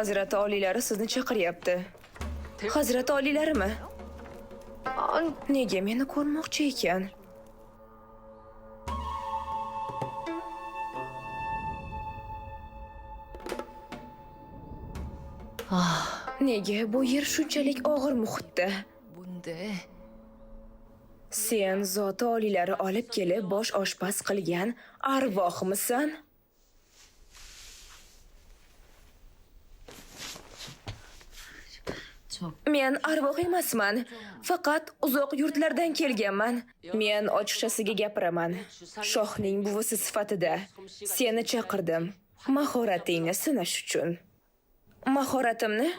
Hazrati oliylari sizni chaqiryapti. Hazrati oliylarimi? Nega meni ko'rmoqchi ekan? Nega bu yer shunchalik og'ir muhitda? Sen zoti oliylari olib kelib bosh oshpaz qilgan arvohmisan? Men arvoh emasman. Faqat uzoq yurtlardan kelganman. Men ochiqchasiga gapiraman. Shohning buvisi sifatida seni chaqirdim. Mahoratingni sinash uchun. Mahoratimni?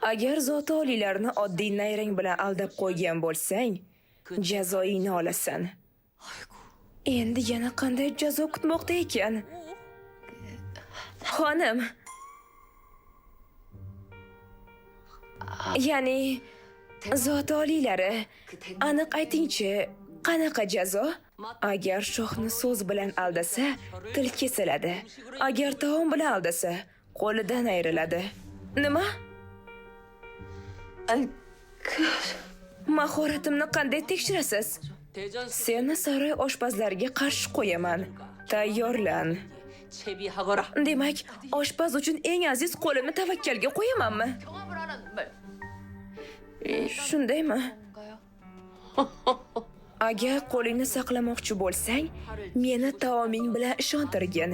Agar zoti oliylarni oddiy nayrang bilan aldab qo'ygan bo'lsang, jazoingni olasan. Endi yana qanday jazo kutmoqda ekan? Xonim. Ya'ni zoti oliylari, aniq aytingchi, qanaqa jazo? Agar shohni so'z bilan aldasa, til kesiladi. Agar taom bilan aldasa, qo'lidan ayriladi. Nima? Mahoratimni qanday tekshirasiz? Seni saroy oshpazlariga qarshi qo'yaman. Tayyorlan. Demak, oshpaz uchun eng aziz qo'limni tavakkalga qo'yamanmi? Shundaymi? Agar qo'lingni saqlamoqchi bo'lsang, meni taoming bilan ishontirgin.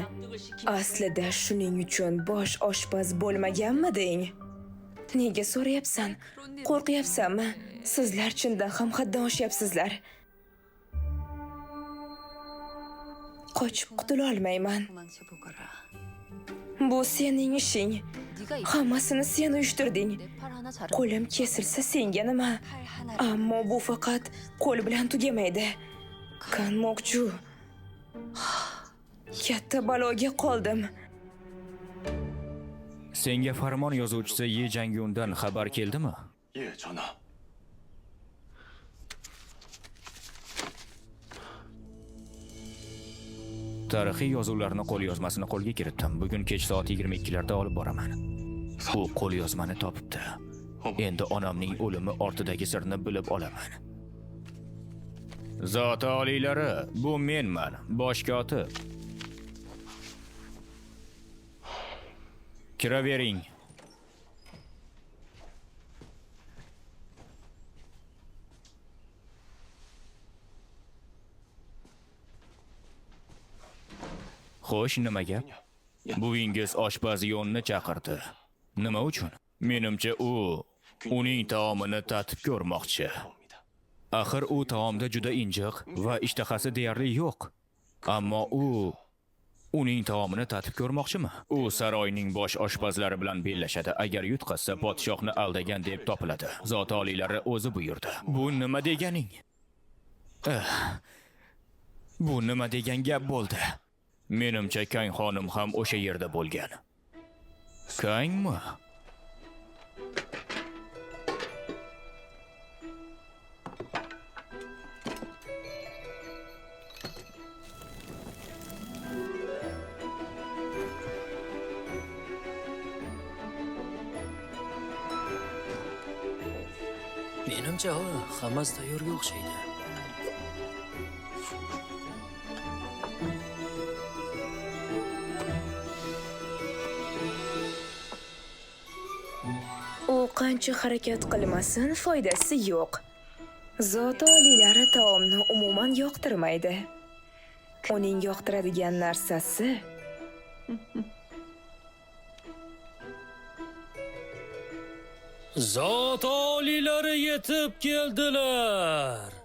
Aslida shuning uchun bosh oshpaz bo'lmaganmiding? Nega so'rayapsan? Qo'rqyapsanmi? Sizlar chindan ham haddan oshyapsizlar. Qochib qutula olmayman. Bu sening ishing. Hammasini sen uyushtirding. Qo'lim kesilsa senga nima? Ammo bu faqat qo'l bilan tugamaydi. Kanmoqchu. Katta baloga qoldim. Senga farmon yozuvchisi Ye Jangyundan xabar keldimi? 예, 전하. Tarixiy yozuvlarni qo'lyozmasini qo'lga kiritdim. Bugun kech soat 22larda olib boraman. U qo'lyozmani topibdi. Endi onamning o'limi ortidagi sirni bilib olaman. Zoti oliylari, bu menman, bosh kotib. Kiravering. Xo'sh, nima gap? Buvingiz oshpaz Yonni chaqirdi. Nima uchun? Menimcha u uning taomini tatib ko'rmoqchi. Axir u taomda juda injiq va ishtahasi deyarli yo'q. Ammo u uning taomini tatib ko'rmoqchimi? U saroyning bosh oshpazlari bilan bellashadi. Agar yutqazsa, podshohni aldagan deb topiladi. Zoti oliylari o'zi buyurdi. Bu nima deganing? Bu nima degan gap bo'ldi? Menimcha Kang xonim ham o'sha yerda bo'lgan. Kangmi? Menimcha, hammasi tayyorga o'xshaydi. U qancha harakat qilmasin, foydasi yo'q. Zoti oliylari taomni umuman yoqtirmaydi. Uning yoqtiradigan narsasi Zot oliylari yetib keldilar.